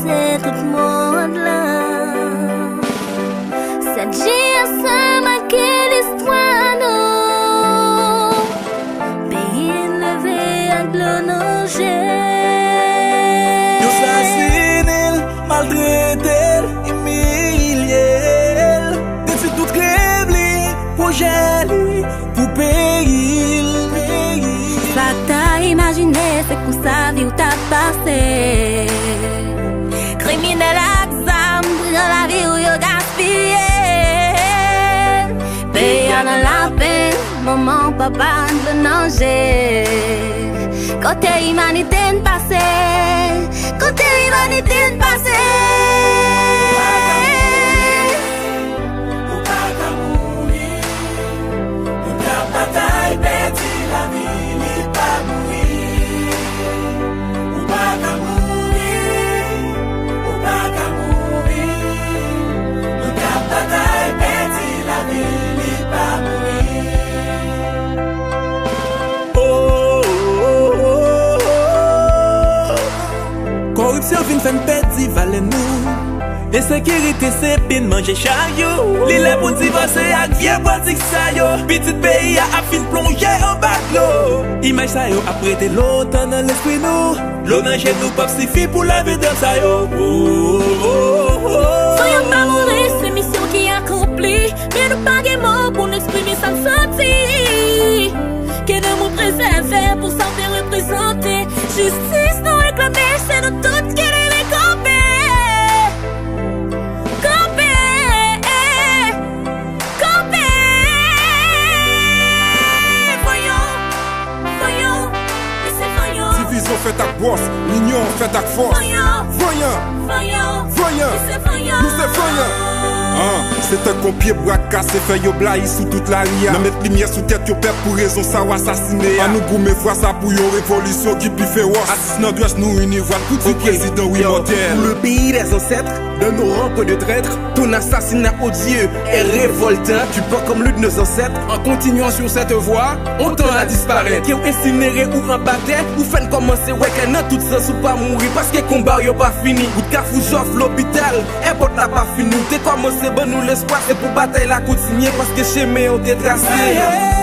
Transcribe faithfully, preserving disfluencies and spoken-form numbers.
Se tout mond lan. Sèt jiyè sa make listwa nou. Peyi n leve ak dlo nan je. Yo sasinen l, maltrete l, imilye l. Detwi tout rèv li, pwojè li pou peyi l. Sa ta imajine se konsa vi w t ap pase. Kriminèl ak zam pran lavi w, yo gaspiye. Peyi a nan lapenn, manman, papa, dlo nan je. Kote imanite n pase? Kote imanite n pase? Ou pa ka mouri. Moun k ap batay pèdi lavi, li pa mouri. Ou pa ka mouri, ou pa ka mouri. Moun k ap batay pèdi lavi, li pa mouri. Oh, oh, oh, oh, oh. Koripsyon vin fè n pèdi valè nou. Ensekirite se pen manje chak jou. Li lè pou n divòse ak vye pratik sa yo. Pitit peyi a ap fin plonje anba dlo. Imaj sa yo ap rete lontan nan lespri nou. Dlo nan je nou p ap sifi pou lave dram sa yo. Oh, oh, oh, oh. Fanm pa mouri, se misyon ki akonpli. Men nou pa gen mo pou n eksprime sa n santi. Ke nanm ou prezève pou sa w te reprezante. Jistis nou reklame, se nou tout ki dwe kanpe. Kanpe, kanpe. Vanyan, vanyan, mesye vanyan. Divizyon fèt ak bwòs, linyon fèt ak fòs. Vanyan, vanyan, vanyan, vanyan, mesye vanyan. Nou se vanyan. An, se tankou pye bwa kase, fèy yo blayi sou tout lari a. Nan met limyè sou tèt yo pèp, pou rezon sa w asasine a. An nou goumen fwa sa pou yon revolisyon ki pi fewòs. Asis nan dwèch nou ini vwa pou di prezidan wi mòtèl. Pour le pays des ancêtres, dans nos rangs point de traîtres, ton assassinat odieux est révoltant. Tu pends comme l'un de nos ancêtres. En continuant sur cette voie, on tend à disparaître. Ke w ensinere ou anba tè, ou fè n kòmanse wè klè nan tout sans ou pa mouri, paske konba w yo pa fini. Bout Kafou Jòf, lopital, èpòt la pa fini. Ou te kòmanse ban nou lespwa, se pou batay la kontinye, paske chemen an te trase.